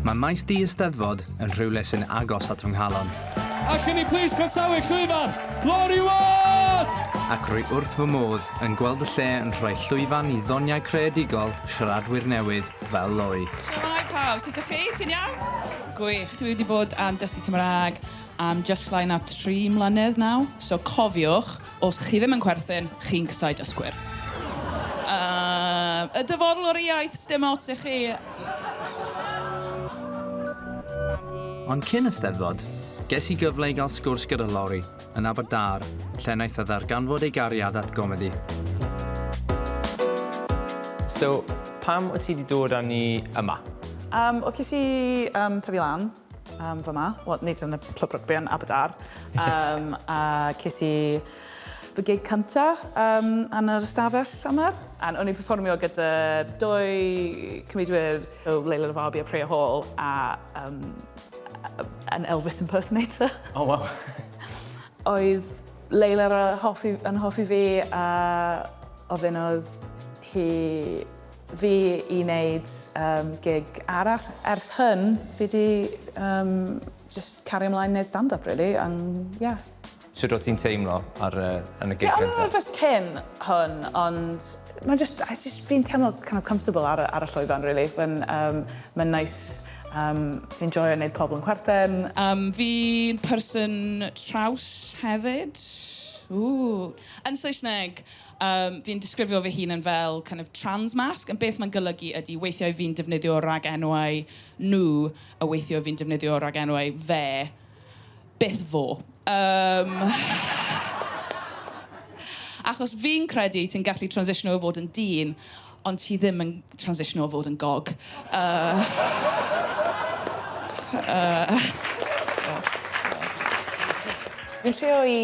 Mae Maes D y Steddfod yn rhywle sy'n agos at fy nghalon. A can ni plis croesawu llwyfan Laurie Ward! Ac rwy wrth fy modd yn gweld y lle yn rhoi llwyfan i ddoniau creadigol siaradwyr newydd fel Laurie. Shwmae pawb, sut ydych chi? Ti'n iawn? Gwych. Dwi wedi bod yn dysgu Cymraeg am jyst llai na 3 mlynedd nawr, so cofiwch, os chi ddim yn chwerthin, chi'n casáu dysgwyr. Yy, y dyfodol o'r iaith, sdim ots i chi. Ond cyn y Steddfod, ges i gyfle i gael sgwrs gyda Laurie yn Aberdâr, lle wnaeth e ddarganfod ei gariad at gomedi. So, pam wyt ti 'di dod â ni yma? Yym, wel ces i yym tyfu lan yym fyma, wel nid yn y clwb rygbi yn Aberdâr, yym a ces i fy gig cynta yym yn yr ystafell yma. A o'n i'n perfformio gyda dwy comediwyr o Leila Rafabi a Priya Hall a yym an Elvis impersonator. Oh waw. Oedd Leila hoffi, yn hoffi fi a ofynnodd hi fi i wneud um, gig arall. Ers hyn, fi di um, just cario ymlaen wneud stand-up, really, and yeah. Sut o't ti'n teimlo ar y, yn y gig Ie, o'n i'n cyntaf? nervous cyn hwn, ond mae'n just, I just, fi'n teimlo kind of comfortable ar, y- ar y llwyfan, really. Mae'n um, mae'n nice, fi'n joio wneud pobl yn chwerthin. Fi'n person traws hefyd. Ww. Yn Saesneg, fi'n disgrifio fy hun yn fel kind of trans mask, yn beth mae'n golygu ydy weithiau fi'n defnyddio rhagenwau nhw a weithiau fi'n defnyddio rhagenwau fe. Byth fo. Yym. Achos fi'n credu ti'n gallu transitiono o fod yn dyn, ond ti ddim yn transitiono o fod yn gog. Yy. Yy. Fi'n trio i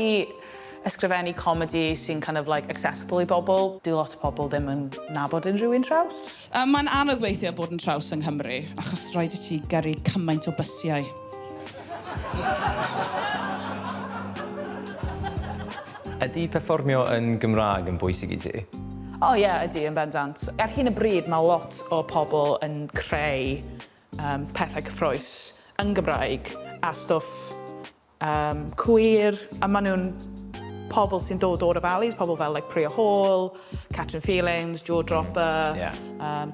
ysgrifennu comedi sy'n kind of like accessible i bobl. Dyw lot o pobl ddim yn nabod unrhyw un traws. Mae'n anodd weithiau bod yn traws yng Nghymru, achos rhaid i ti gyrru cymaint o bysiau. Ydy perfformio yn Gymraeg yn bwysig i ti? O ie, ydy, yn bendant. Ar hyn o bryd mae lot o pobl yn creu um, pethau cyffrous yn Gymraeg a stwff queer, a maen nhw'n pobl sy'n dod o'r y valleys, pobl fel like Priya Hall, Catrin Feelings, Jaw Dropper,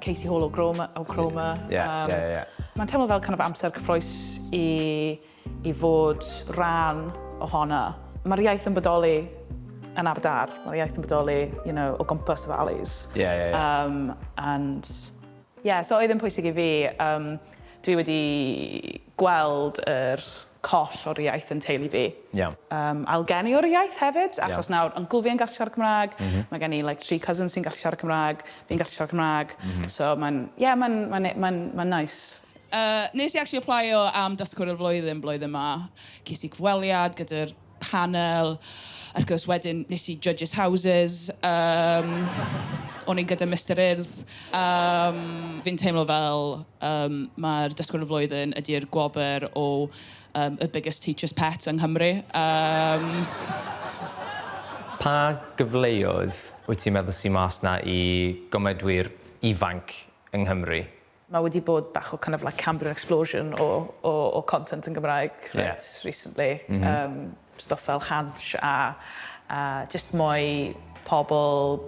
Katie Hall o Groma. O Chroma. Mae'n teimlo fel kind of amser cyffrous i, i fod rhan ohono. Mae'r iaith yn bodoli yn Aberdâr, mae'r iaith yn bodoli, o gwmpas y valleys. And yeah, so oedd yn pwysig i fi. Dwi wedi gweld yr coll o'r iaith yn teulu fi. Ailgeni o'r iaith hefyd, achos nawr uncle fi yn gallu siarad Cymraeg, mae gen i like tri cousins sy'n gallu siarad Cymraeg, fi'n gallu siarad Cymraeg, so mae'n, ie, mae'n, mae'n, mae'n, mae'n nice. Nes i actually applio am Dysgwr y Flwyddyn blwyddyn 'ma. Ces i gyfweliad gyda'r panel, wrth gwrs wedyn nes i Judges Houses, yym, o'n i'n gyda Mister Urdd. Yym, fi'n teimlo fel yym, mae'r Dysgwr y Flwyddyn ydy'r gwobr o yym, y biggest teacher's pet yng Nghymru. Yym. Pa gyfleoedd wyt ti'n meddwl sy mas 'na i gomedwyr ifanc yng Nghymru? Mae wedi bod bach o kind of like Cambrian explosion o o o content yn Gymraeg reit recently. Stwff fel Hansh a a jyst mwy pobl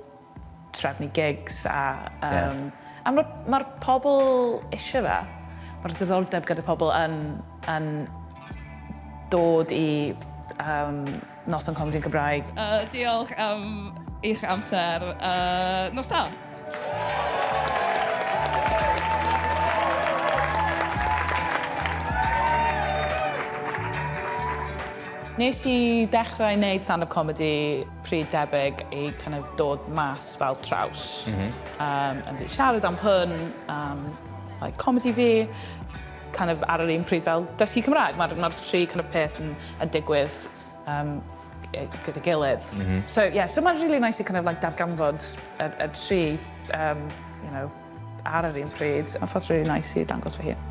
trefnu gigs a yym a ma'r ma'r pobl isie fe. Ma'r diddordeb gyda pobl yn yn dod i yym noson comedi Gymraeg. Diolch am eich amser. Nos da! Nes i dechrau wneud stand-up comedy pryd debyg i kind of dod mas fel traws. A fi siarad am hwn, am like, comedy fi, kind of ar yr un pryd fel dysgu Cymraeg. Mae'r ma tri kind of peth yn, yn digwydd gyda gilydd. So yeah, so mae'n really nice i kind of like darganfod y tri, ar yr un pryd. Mae'n ffordd really nice i dangos fy hun.